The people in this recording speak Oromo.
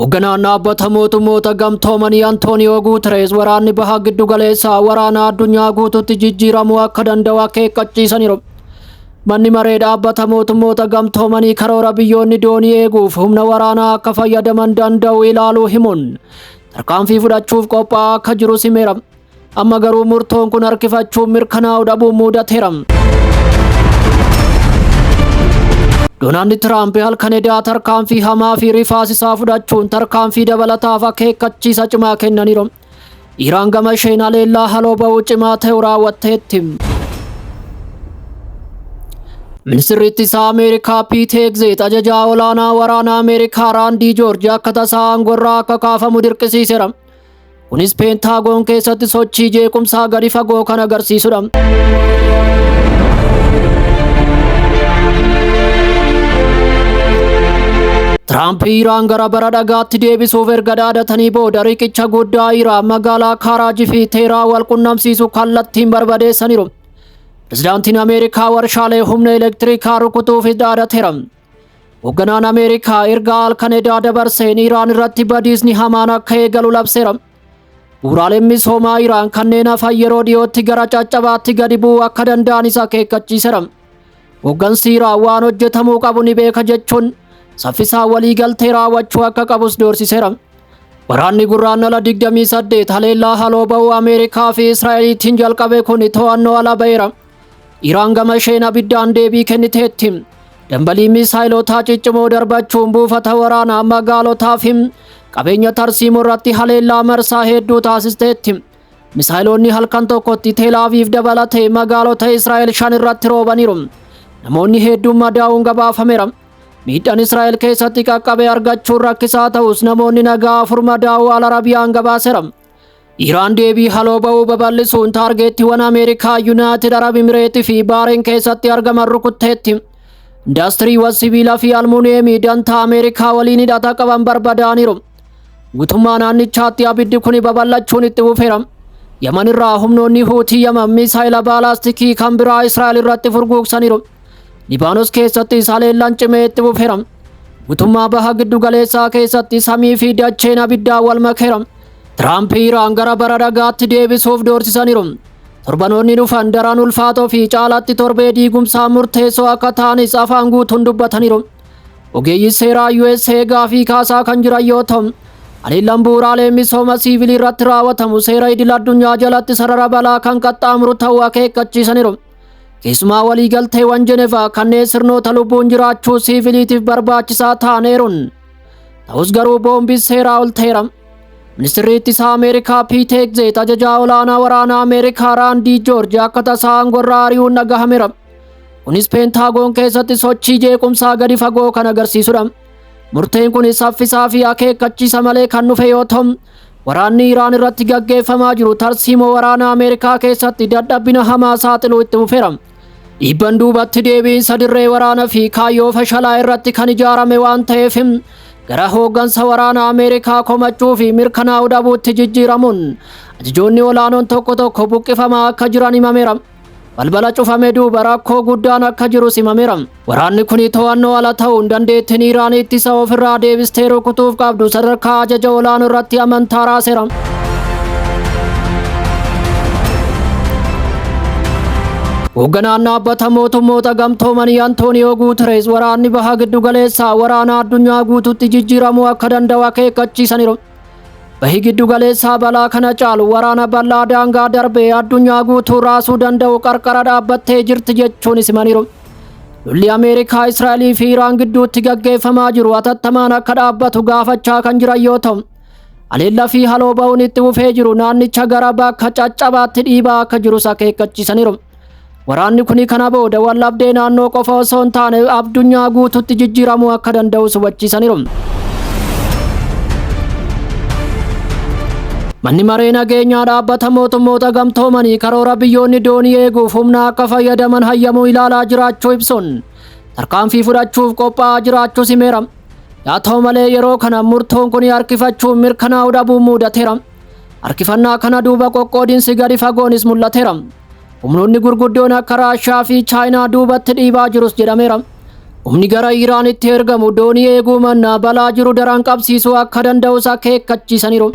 Hoogganaan Dhaabbata Mootummoota Gamtoomanii Antooniyoo Guuterees waraanni baha giddu galeessaa waraana addunyaa guututti jijjiiramuu akka danda'u akeekkachiisaniiru. Manni maree dhaabbata mootummoota gamtoomanii karoora biyyoonni doonii eeguuf humna waraanaa akka fayyadaman danda'u ilaaluu himuun tarkaanfii fudhachuuf qophaa'aa akka jiru himeera. Amma garuu murtoon kun harkifachuun mirkanaa'uu dhabuun mudateera. Doonaald Tiraamp halkan edaa tarkaanfii hamaa fi rifaasisaa fudhachuun tarkaanfii dabalataaf akeekkachiisa cimaa kennaniiru. Iraan gama isheen haleellaa haloo ba'uu cimaa ta'u raawwatteetti. Ministirri ittisaa Ameerikaa Piit Heegzeet ajajaa olaanaa waraana Ameerikaa Raandii Joorji akka tasaa aangorraa akka kaafamu dirqisiiseera. Kunis Peentaagoon keessatti sochii jeequmsaa gadi fagoo kan agarsiisudha. Tiraamp Iraan gara bara dhagaatti deebisuuf erga dhaadatanii booda riqicha guddaa Iraan magaalaa Kaaraaj fi Teeraa wal qunnamsiisu kallattiin barbadeessaniiru. Pirezidaantiin Ameerikaa warshaalee humna elektirikaa rukutuufis dhaadateera. Hoogganaan Ameerikaa ergaa halkan edaa dabarseen Iraan irratti badiisni hamaan akka eegalu labseera. Bu'uuraaleen misoomaa Iraan kanneen hafan yeroo dhiyootti gara caccabaatti gadi bu'uu akka danda'anis akeekkachiiseera. Hooggansi Iraan waan hojjetamuu qabu ni beeka jechuun saffisaan waliigaltee raawwachuu akka qabus doorsiseera. Waraanni Gurraandhala 28 haleellaa haloo ba'uu Ameerikaa fi Israa'eliitiin jalqabe kun to'annoo ala ba'eera. Iraan gama isheen abiddaan deebii kenniteetti. Dambalii miisaayilotaa ciccimoo darbachuun buufata waraanaa magaalotaa fi qabeenya tarsiimoo irratti haleellaa marsaa hedduu taasisteetti. Misaayiloonni halkan tokkotti Teel Aviiv dabalatee magaalota Israa'el 5 irratti roobaniiru. Namoonni hedduun madaa'uun gabaafameera. Miidhaan Israa'el keessatti qaqqabe argachuun rakkisaa ta'us namoonni nagaa 4 madaa'uu Al Arabiyaan gabaaseera. Iraan deebii haloo ba'uu babal'isuun taargeettiiwwan Ameerikaa, Yuunaayitid Arab Imireetii fi Baareen keessatti argaman rukutteetti. Indaastiriiwwan sibiilaa fi almuuniyeemii dantaa Ameerikaa waliin hidhata qaban barbadaaniiru. Guutummaa naannichaatti abiddi kun babal'achuun itti fufeera. Yaman irraa humnoonni Huutii Yaman misaayila baalaastikii kan biraa Israa'el irratti furguugsaniiru. Libaanos keessattis haleellaan cimee itti fufeera. Guutummaa baha giddu galeessaa keessatti samii fi dacheen abiddaa wal makeera. Tiraamp Iraan gara bara dhagaatti deebisuuf doorsisaniiru. Torbanoonni dhufan daran ulfaatoo fi caalatti torbee diigumsaa murteessoo akka ta'anis afaan guutuun dubbataniiru. Ogeeyyi seeraa USA gaafii kaasaa kan jiran yoo ta'u, haleellaan bu'uuraalee misooma siivilii irratti raawwatamu seera idil addunyaa jalatti sarara balaa kan qaxxaamuru ta'uu akeekkachiisaniiru. Keessumaa waliigalteewwan Jenevaa kanneen sirnoota lubbuun jiraachuu siiviliitiif barbaachisaa ta'aneeruun. Ta'us garuu boombiin seeraa ol ta'eera. Ministirri ittisaa Ameerikaa Piit Heegzeet ajajaa olaanaa waraanaa Ameerikaa Raandii Joorji akka tasaa aangorraa ari'uun dhagahameera. Kunis Peentaagoon keessatti sochii jeequmsaa gadi fagoo kan agarsiisudha. Murteen kun saffisaa fi akeekkachiisa malee kan dhufe yoo ta'u, waraanni Iraan irratti gaggeeffamaa jiru tarsiimoo waraana Ameerikaa keessatti dadhabbina hamaa saaxiluu itti fufeera. Dhiibban duubatti deebiinsa dirree waraana fi kaayyoo fashalaa irratti kan ijaarame waan ta'eef gara hooggansa waraana Ameerikaa komachuu fi mirkanaa'uu dhabuutti jijjiiramuun ajajoonni olaanoon tokko tokko buqqifamaa akka jiran himameera. Balbala cufame duuba rakkoo guddaan akka jiru himameera. Waraanni kun to'annoo ala ta'uun dandeettiin Iraan ittisa ofirraa deebistee rukutuuf qabdu sadarkaa ajaja olaanoo irratti amantaa raaseera. Hoogganaan dhaabbata mootummoota gamtoomanii Antooniyoo Guuterees waraanni baha giddu galeessaa waraana addunyaa guututti jijjiiramuu akka danda'u akeekkachiisaniiru. Bahi giddu galeessaa balaa kana caalu waraana bal'aa daangaa darbee addunyaa guutuu raasuu danda'u qarqara dhaabbattee jirti jechuun himaniiru. Lolli Ameerikaa, Israa'elii fi Iraan gidduutti gaggeeffamaa jiru hatattamaan akka dhaabbatu gaafachaa kan jiran yoo ta'u, haleellaa fi haloo ba'uun itti fufee jiru naannicha gara bakka caccabaatti dhiibaa akka jirus akeekkachiisaniiru. Waraanni kun kana booda waldhabdee naannoo qofa osoo hin taane addunyaa guututti jijjiiramuu akka danda'us hubachiisaniiru. Manni maree nageenyaa dhaabbata mootummoota gamtoomanii karoora biyyoonni doonii eeguuf humna akka fayyadaman hayyamuu ilaalaa jiraachuu ibsuun tarkaanfii fudhachuuf qophaa'aa jiraachuus himeera. Haa ta'u malee yeroo kana murtoon kun harkifachuun mirkanaa'uu dhabuun mudateera. Harkifannaa kana duuba qoqqoodinsi gadi fagoonis mul'ateera. Humnoonni gurguddoon akka Raashiyaa fi Chaayinaa duubatti dhiibaa jirus jedhameera. Humni gara Iraanitti ergamu doonii eeguu mannaa balaa jiru daran qabsiisuu akka danda'us akeekkachiisaniiru.